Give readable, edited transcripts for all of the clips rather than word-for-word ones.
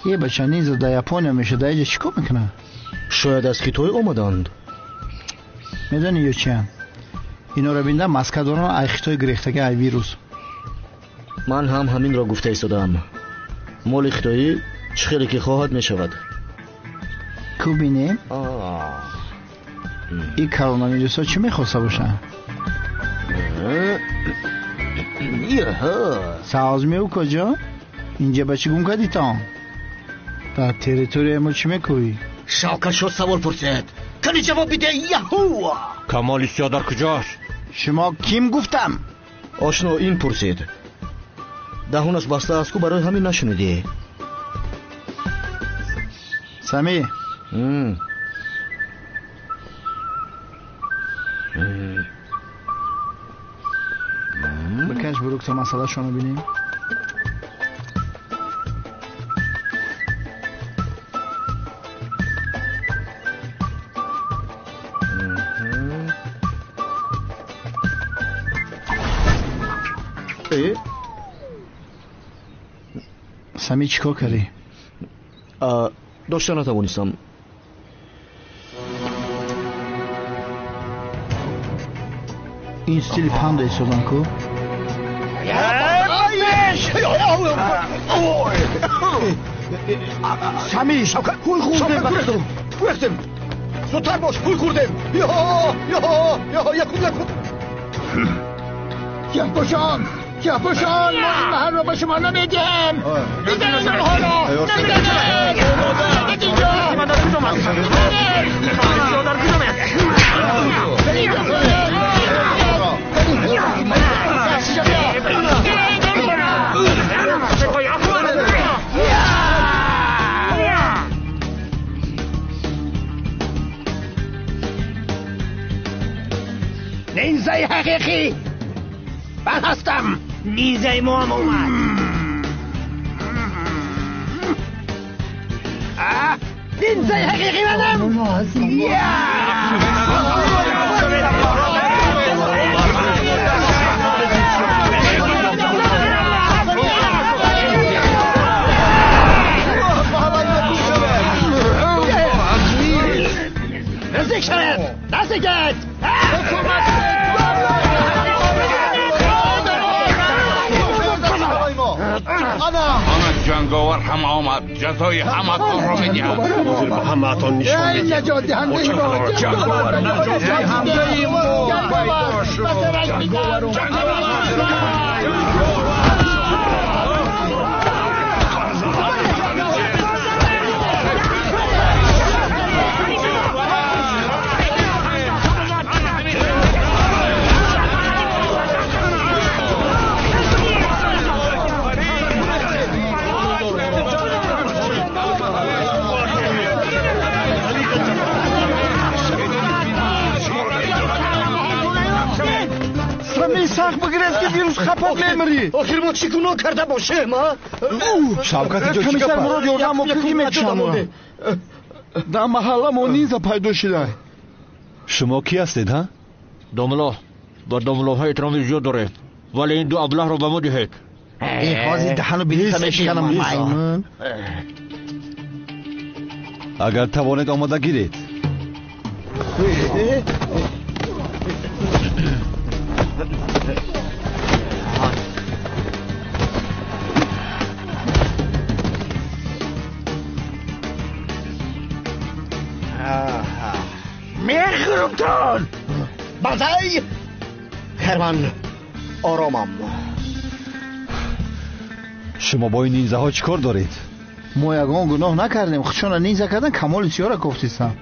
Е бача, ниндзя дар Япония мешад, дар иҷа чӣ кор мекунад? Шояд аз Хитой омаданд. Медонӣ ё чиянд? Инора бинда маска доранд, ай Хитой гирехтага, ай вирус. Ман ҳам ҳаминро гуфта истодаам. Моли хитоӣ чӣ хеле ки хоҳад мешавад. Ку бинем? Ин коронавирусҳо чӣ мехоста бошанд? Савз меу куҷо? Инҷа ба чӣ гум кардитон? Дар территорияи мо чӣ мекӯӣ? Шавкат шуд савол пурсид. Кани ҷавоб биде, яҳу! Камоли сиёҳ дар куҷост? Шумо ким гуфтам? Ошно ин пурсид. Даҳонаш баста аст ку, барои ҳамин нашунидӣ. Сами. Бикаш бурук то масъалашонро бинем. Сами, чӣ кор кардӣ? Дошта натавонистам. Ин стили панда истодан ку? Сами, ҳуй хӯрдем. Гурехтем. Зудтар бош, ҳуй хӯрдем. Якун, якун. Сиёҳпӯшон, сиёҳпӯшон, мо ин маҳалро ба шумо намедиҳем. Бизанед онҳоро, намедиҳем. Инҷо. Нинзаи ҳақиқӣ ман ҳастам. Нинзаи мо ҳам омад. Нинзаи ҳақиқӣ манам. Наздик шавед, наздикет. Ана ҷанговар ҳам омад, ҷазои ҳаматонро медиҳад. Ҳозир ба ҳамаатон нишон медиҳам. Ҷанговар наҷотдиҳандаи мо пайдо шуд. Сахт бигирез ки вирус хапоб мемирӣ. Охир мо чӣ гуноҳ карда бошем, а? Шавкат, инҷо чӣ Комиссар гап? Мурод, ёрдам мо ки мекушам. Дар маҳалла мо нинза пайдо шуда. Шумо кӣ ҳастед, ҳа? Домло, ба домлоҳо эҳтироми зиёд дорем, вале ин ду аблаҳро ба мо диҳед. Э, ҳозир даҳану билита мешиканам, маймун. Агар тавонед, омода гиред. Мехӯрумтон. Банзай! Херман, оромам. Шумо бо ин нинзаҳо чӣ кор доред? Мо ягон гуноҳ накардем. Худшонро нинза кардан, Камоли сиёра кофтистам.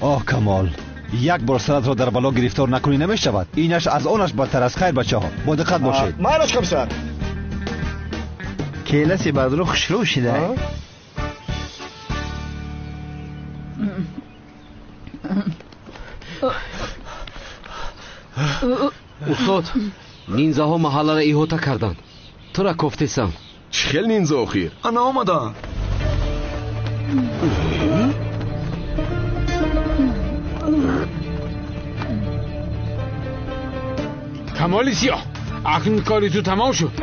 Оҳ, Камол, як бор саратро дар бало гирифтор накунӣ намешавад. Инаш аз онаш бадтар аст. Хайр, бачаҳо, бо диққат бошед. Майлаш, комиссар. Келаси бадру хушрӯ шида. Устод, нинзаҳо маҳалларо иҳота карданд. Тура кофтесам. Чӣ хел нинза охир? Ана омаданд. Камоли сиёҳ, акнун кори ту тамом шуд.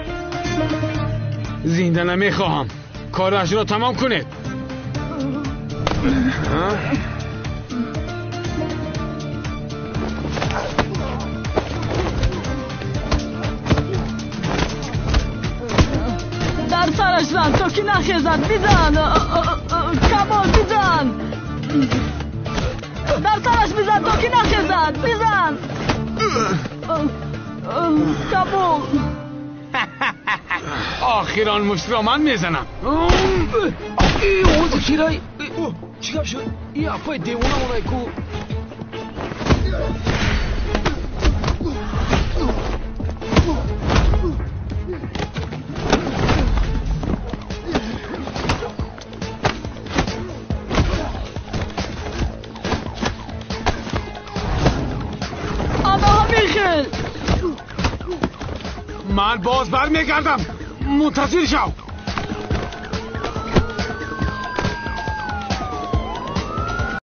Зинда намехоҳам. Корашро тамом кунед. Дар сараш зан то ки нахезад. Бизан, Камол, бизан. Дар сараш бизан то ки нахезад. Бизан, Камол. Охир он муштро ман мезанам. Кирай, чӣ гап шуд? И апай девона монай ку. Ана ҳамин хел. Ман боз бармегардам, мунтазир шав.